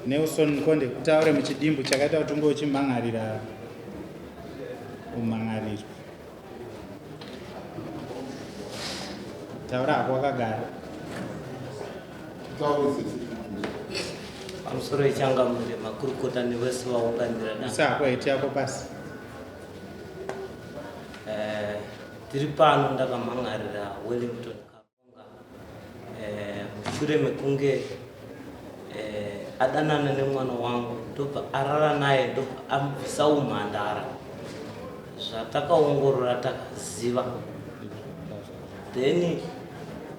Nelson Mukonde, utaure muchidimbu chakaita kuti unge uchimhan'arira umhan'ariro. Taura hako wakagara. Pamusoro yechangamire makurukota nevese vaunganira da. Isa hako heti yako pasi. Eh, tiri pano ndakamhan'arira Wellington Eh, mushure mekunge eh, adanana nemwana wangu ndobva arara naye ndobva amubvisa umhandara zvatakaongorora takaziva then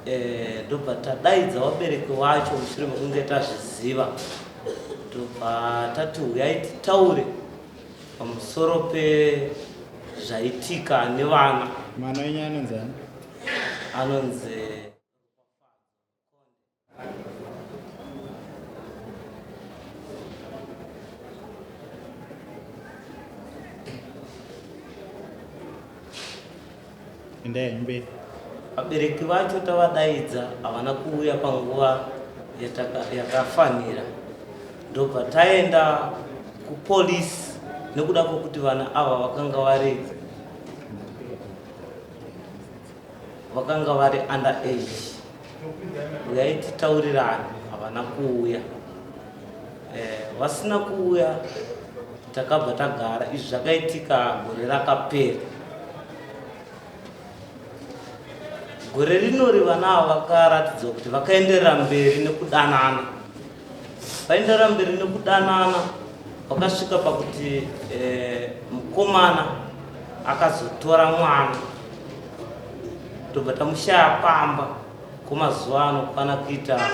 eh, ndobva tadaidza vabereki vacho mushure mekunge tazviziva ndobva tati huyai titaure pamusoro pezvaitika nevana mwana wenyu anonzi ani anonzi Endai mberi. Vabereki vacho tavadaidza havana kuuya panguva yakafanira ndobva taenda kupolisi nekuda kwekuti vana ava vakanga vari vakanga vari under age uyai titaurirane havana kuuya eh, vasina kuuya takabva tagara izvi zvakaitika gore rakapera gore rinori vana ava vakaratidzwa kuti vakaenderera mberi nekudanana Vaenderera mberi nekudanana vakasvika pakuti eh, mukomana akazotora mwana tobva tamushaya pamba kwemazuva anokwana kuita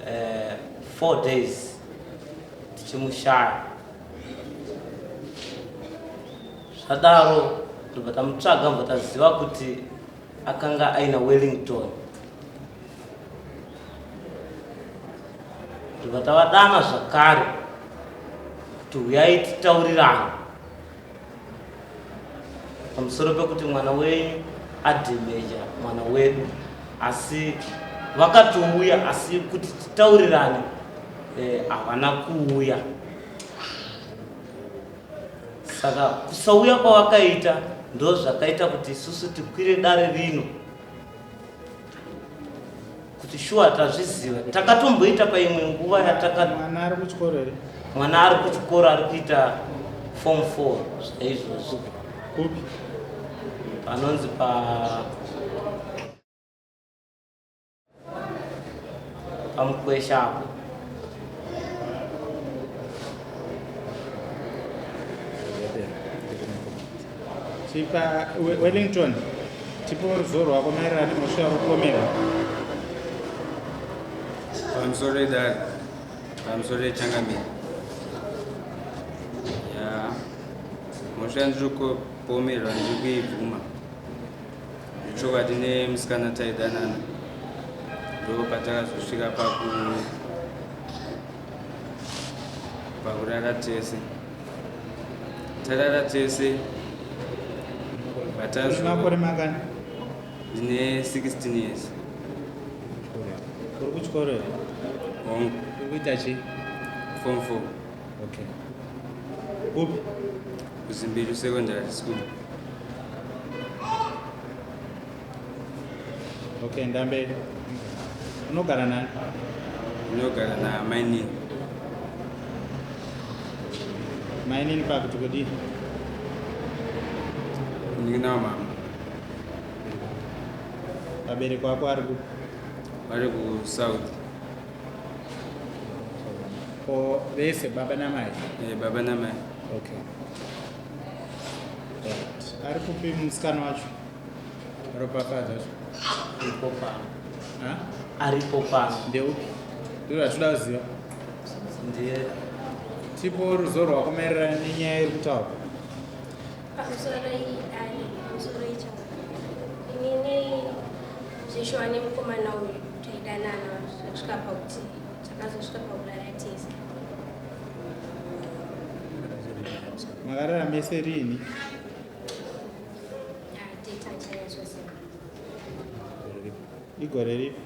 eh, four days tichimushaya zvadaro tobva tamutsvaga bva taziva kuti akanga aina Wellington ndobva tavadana zvakare kuti huyai titaurirane pamusoro pekuti mwana wenyu adhemeja mwana wedu asi vakatouya asi kuti titaurirane eh, havana eh, kuuya Saka kusauya kwavakaita ndozvakaita kuti isusu tikwire dare rino kuti shuwa tazviziva. Takatomboita paimwe nguva yataka mwana ari kuchikoro here? Mwana ari kuchikoro ari kuita form 4 zvaizvozvo. Kupi? Panonzi pa pamukwesha apo Chipa Wellington tipo ruzivo rwako maererano nemhosva yauri kupomerwa. Pamusoro edare, pamusoro echangamire. Ya, mhosva yandiri kupomerwa ndiri kuibvuma. Chokwadi nemusikana taidanana ndo patakazosvika paku pakurara tese tarara tese makore mangani ndine 16 years uri kuchikoro here hongu uri kuita chii form 4 okay kupi kuzimbiru secondary school Okay, ndamberi. Unogara nani? Unogara na mainini. Mainini pakuti kudii? Munin'ina wamama. Vabereki vako vari kupi? Vari kuSouth. Ko vese baba namai? Eh, baba namai. Okay. Right. Ari kupi musikana wacho? Ropafadzo wacho? Aripo pano. Ha? Aripo pano. Ndeupi? Ndiro ratoda kuziva. Ndiye. Tipo ruzivo rwako maererano nenyaya iri kutaurwa. Pamusoro ari pamusoro icho. Inini zveshuwa nemukomana uyu taidanana zvasvika pakuti takazosvika pakurara tese. Makarara mese riini? Igore ripi?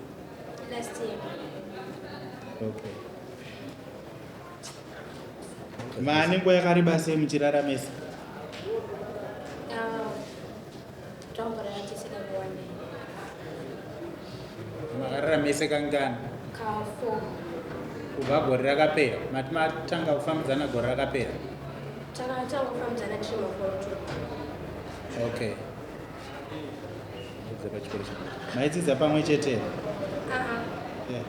Last year. Okay. Maane nguva yakareba sei muchirara mese? Ah, Tamborara tese kakawanda. Makarara mese kangani? Ka4. Kubva gore rakapera. Mati matanga kufambidzana gore rakapera? Takatanga kufambidzana tiri maform 2. Okay. Maidzidza pamwe chete here? Aa. Yeah.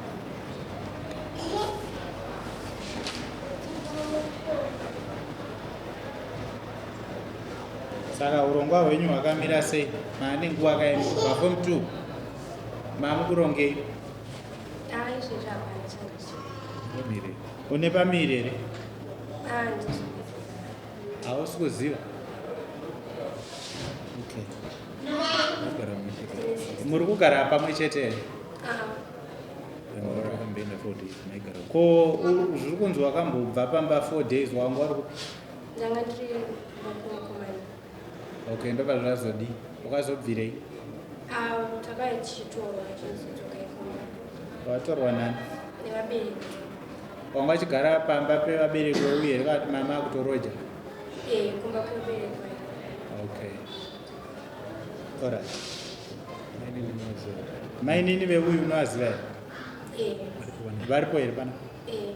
Saka urongwa hwenyu hwakamira sei? Maane nguva kaini kubva form 2? Mamukurongei? Ah, izvezvi hapana changa chiri. Une pamiri here? Ah, handisi kuziva. Hausi kuziva? Okay. Muri kugara pamwe chete here? Ah, Ko zviri kunzi wakambobva pamba 4 days wanga uri kupi? Ndanga ndiri kumba kwemukomana. Okay, ndobva zvazodii? Wakazobvirei? Ah, takauya tichitorwa chinzi dzokai kumba. Watorwa nani? Nevabereki. Wanga uchigara pamba pevabereki veuyu here kana kuti mama akutoroja? Eh, kumba kwevabereki vangu. Okay. Alright. Mainini veuyu unovaziva here? Eh, Varipo here pana? eh.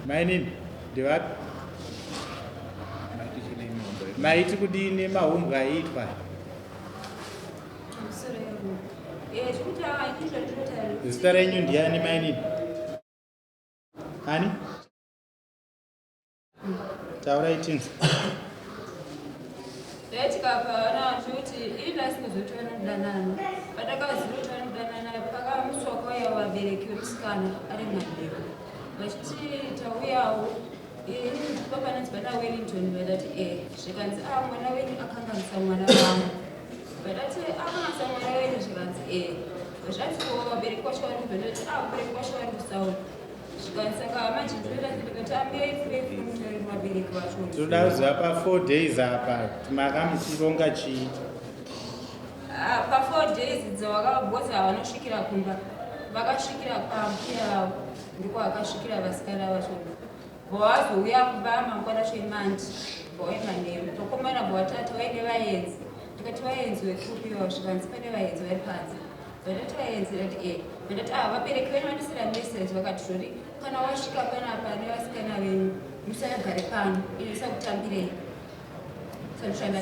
Mainini ndevapi? Maiti kudini mahumbwe aiitwa? Zita renyu ndiani mainini? Ani? Taurai tinzwe. Zvaitika pavana zvekuti ini ndasingazivi kuti vanodanana. Pandakaziva kuti vanodanana pakamutswa kwauya vabereki vemusikana ari manheru vachiti tauyawo ini papanonzi pana Wellington. Vandati e, zvikanzi a mwana wenyu akanganisa mwana wangu. Vandati akanganisa mwana wenyu, zvikanzi e. Zvanzi ko vabereki vacho vari kubva? Ndati a vabereki vacho vari kuSouth. Zvikanzi saka manje ndinoita ndikati ambiyai furei mutauri vabereki vacho. Tinoda kuziva pa4 days apa kuti makamuchironga chii? Ah, pa4 days dzavakabhozi havanosvikira kumba, vakasvikira pambuya vavo, ndiko vakasvikira vasikana vacho. Vawazouya kumba mangwana cho emandi bvauya manheru tokomana bva waine vaenzi. Ndikati vaenzi vekupiwa? Zvikanzi pane vaenzi vari panze. Vandati vaenzi, ndati e. Vandati a vabereki venyu vandisira message vakati zvori kana wasvika panapa nevasikana venyu musagare pano, ini sakutambirei.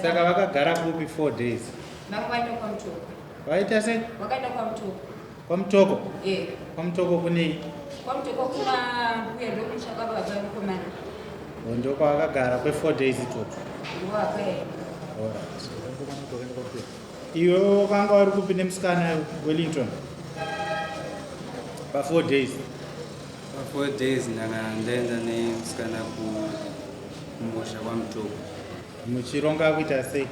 Saka vakagara kupi 4 days? Vamwe vaenda kwaMutoko. Vaita sei? Vakaenda kwaMutoko. KwaMutoko? E. KwaMutoko kunei? KwaMutoko kuna mbuya, ndokutsvaka baba mukomana. Ndokwavakagara kwe4 days itoko? Ndiko vakaenda. Alright. Iwe wakanga uri kupi nemusikana Wellington pa4 days? Pa4 days ndanga ndaenda nemusikana kumusha kwaMutoko. Muchironga kuita sei?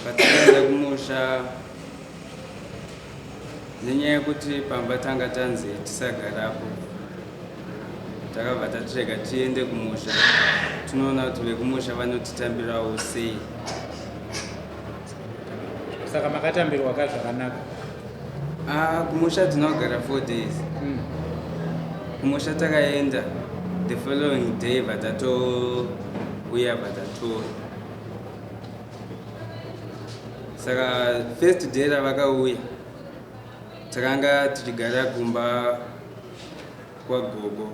Patakaenda kumusha, nenyaya yekuti pamba tanga tanzi tisagarapo, takabva tatirega tiende kumusha tinoona kuti vekumusha vanotitambirawo sei. Saka makatambirwa ka zvakanaka? Ah, kumusha tinogara 4 days. Kumusha takaenda the following day, vatatouya vatatora. Saka first day ravakauya takanga tichigara kumba kwagogo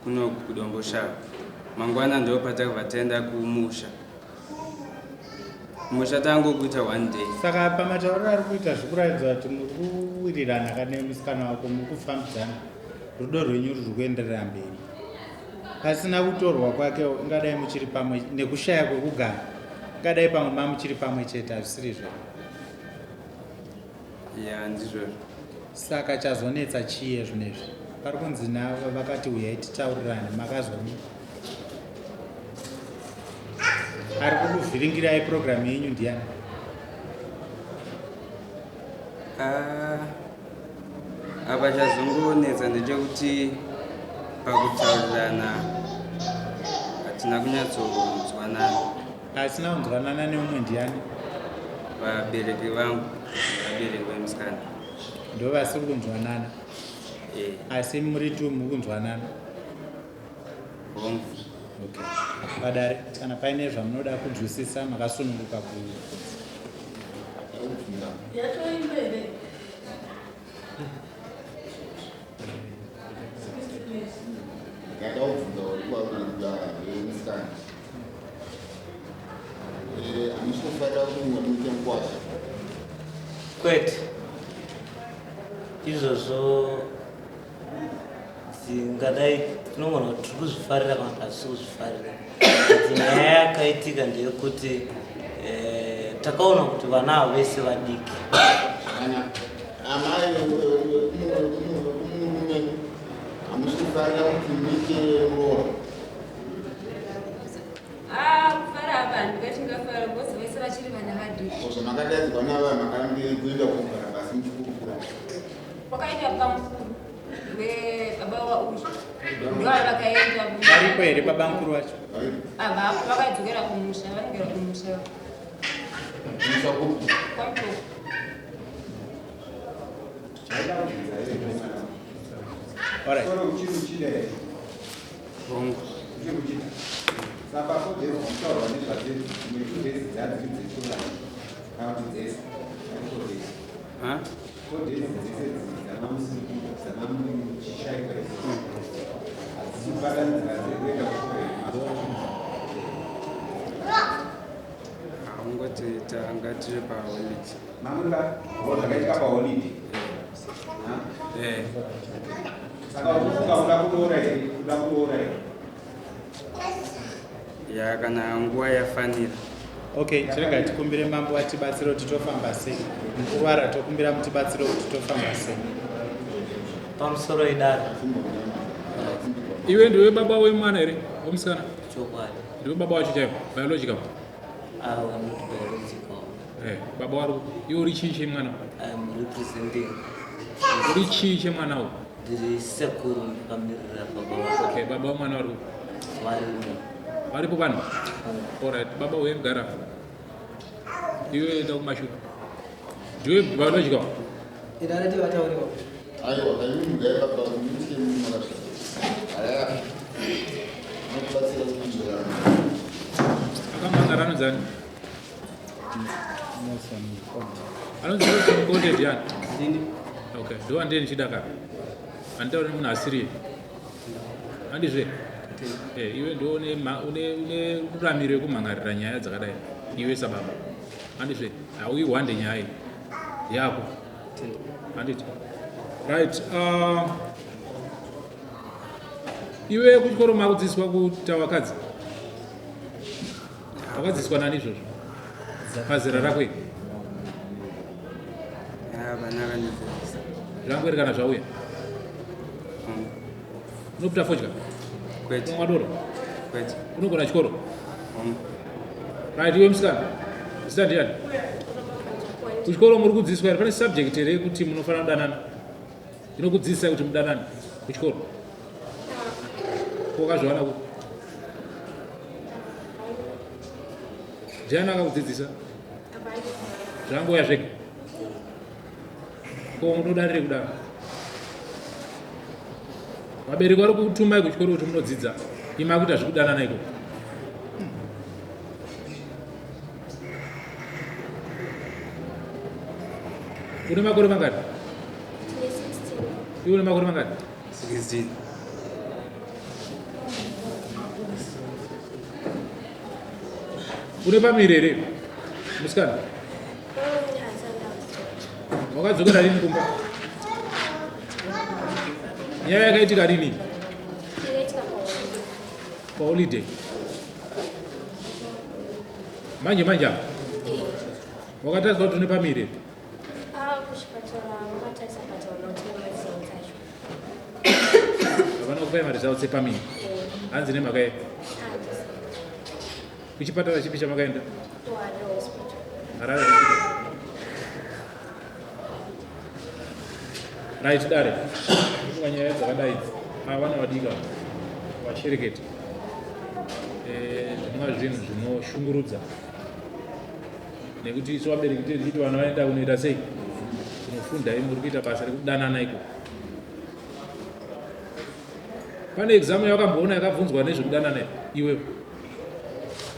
kuno kuDomboshava. Mangwana ndo patakabva taenda kumusha. Kumusha tangokuita one day. Saka pamatauriro ari kuita zvikuratidza kuti muri kuwirirana kane musikana wako, muri kufambidzana, rudo rwenyu ruri kuenderera mberi. Pasina kutorwa kwake ingadai muchiri pamwe, nekushaya kwekugara ingadai pamwe mamuchiri pamwe chete, hazvisirizvo? Ya, ndizvozvo. Saka chazonetsa chiye zvinezvi? Pari kunzi navo vakati uyai titaurirane, makazoni ari kukuvhiringirai purogiramu yenyu ndiani? Ah, apa chazongonetsa ndechekuti pakutaurirana hatina kunyatsonzwanana. Asina kunzwanana neumwe ndiani? Vabereki vangu, vabereki vemusikana. Ndo vasiri kunzwanana? Eh. Asi muri tu muri kunzwanana? Hongu. Okay. Padare kana paine zvamunoda kunzwisisa makasununguka ku Yatoimba here? Ndada kubvunza uri kwavemusikana. Hamusi kufarira kuti muite mukwasha? Kwete, izvozvo dzingadai tinogona kuti tiri kuzvifarira kana kuti hatisi kuzvifarira. But nyaya yakaitika ndeyekuti eh, takaona kuti vana ava vese vadiki. Kana amai vekumurume hamusi kufarira kuti muite muroora? Ah, kufara apa handingati ndingafara because vese vachiri vana vadiki. Zvamakadaidzwa nava makambe kuenda kugara pasi muchikurukura? Kwakaita bamukuru vebaba wauyu ndova vakaenda. Varipo here baba mukuru vacho? Ava vakadzokera kumusha, vanogera kumusha. Kumusha kupi? KwaMutoko. Alright. Soro uchiri uchida here? Hongu. Uchiri uchida. Saka 4 days kutaurwa nezvadze dzimwe 2 days dzadziri dzechura kana kuti dzese ari 4 days. Ha? 4 days dzese dzana musiri dzana muchishaika idzi hadzisi kubatanidzira dzekuenda kuchikoro here? Haungoti tanga tiri paholiday. Mamuka zvakaitika paholiday. Ha? Eh. Saka ukufunga kuda kuroora here? Kuda kuroora here? Ya, kana nguva yafanira. Okay, chirega tikumbire mambo vatibatsire kuti tofamba sei. Mukuvara tokumbira mutibatsire kuti tofamba sei. Pamusoro idare. Iwe ndiwe baba wemwana here, wemusikana? Chokwadi. Ndiwe baba wacho chaivo, biological? Awa, not biological. Eh, baba wari iwe uri chii chemwana? I am representing. Uri chii chemwana uyu? Ndiri sekuru, ndakamirira baba wavo. Okay, baba wemwana vari kupi? Varimo. Varipo vanhu? Alright, baba uye mugara. Iwe enda kumashure. Ndiwe biological? Idare tivatauriwa. Aiwa, kaimi mugaye baba muite makasvika. Aya. Nokubatsira kuinzira. Akamhangara anonzi ani? Nelson Mukonde. Anonzi Nelson Mukonde ndiani? Ndini. Okay, ndo wandee ndichida ka. Handitauri nemunhu asiriye. Handizve? Eh, iwe ndo une une ruramiro yekumhangarira nyaya dzakadai. Iwe sababa. Handizve? Hauihwande nyaya iyi. Yako. Handiti? Right. Iwe kuchikoro makudzidziswa kuita vakadzi? Wakadzidziswa nani izvozvo? Pazera rako iri? Ya, vana vanodzidzisa. Zvangu iri kana zvauya? Hongu. Unoputa fodya? Kwete. Unwa doro? Kwete. Unogona chikoro? Hongu. Right, iwe musikana. Zita ndiani? Kuchikoro muri kudzidziswa here? Pane subject here yekuti munofanira kudanana? Inokudzidzisai kuti mudanane kuchikoro? Ko wakazviwana kupi? Ndiani akakudzidzisa? Zvangouya zvega. Ko unodarire kudaro? Vabereki vari kutumai kuchikoro kuti munodzidza, imi makuita zvekudanana ikoko. Une makore mangani? Tine 16. Iwe une makore mangani? 16. Une pamiri here musikana? Wakadzokera rini kumba? Nyaya yakaitika rini? Yakaitika paholiday. Paholiday. Manje manje apa wakatariswa kuti une pamiri here? Ah, kuchipatara vakatarisa pataona kuti nemaresults acho. Havana kupai maresults epamiri? Hanzi nemhaka yei? Handisi. Kuchipatara chipi chamakaenda? KuHarare Hospital. Harare Hospital. Right, dare. Kufunga nyaya dzakadai idzi. Ava vana vadiki ava. Vashereketi. Eh, zvinova zvinhu zvinoshungurudza. Nekuti isu vabereki tiri tichiti vana vaenda kunoita sei? Kunofunda, imi muri kuita basa rekudanana iko. Pane exam yawakamboona yakabvunzwa nezvekudanana iwewe?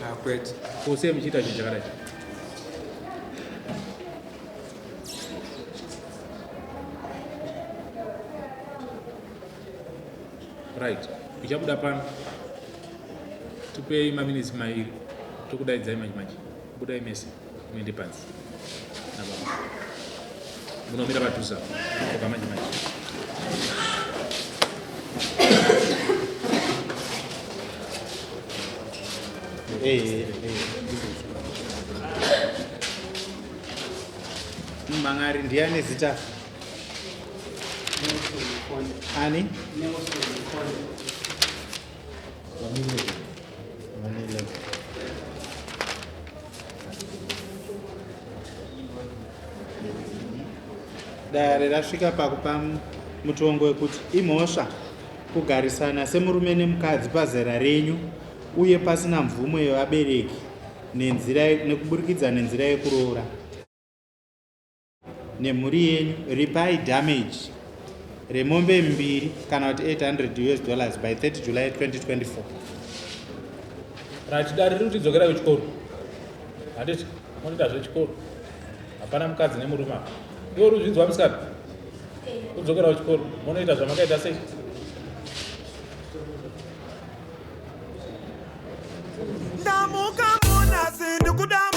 Ah, kwete. Ko sei muchiita chinhu chakadai? Right, uchabuda pano. Tipei maminitsi mairi tokudaidzai manje manje. Budai mese muende panze nababa. Munomira padhuze apo. Toka manje manje. Mumhan'ari ndiani zita? Ani? Dare rasvika pakupa mutongo wekuti imhosva kugarisana semurume nemukadzi pazera renyu uye pasina mvumo yevabereki nenzira nekuburikidza nenzira yekuroora nemhuri yenyu ripai damage remombe mbiri kana kuti 800 us dollars by 30 July 2024. Right, dare riri kuti dzokera kuchikoro. Handiti munoita zvechikoro. Hapana mukadzi nemurume apa. Iwe uri kuzvinzwa musikana? Kudzokera kuchikoro. Munoita zvamakaita sei? Ndamuka munasi ndikuda.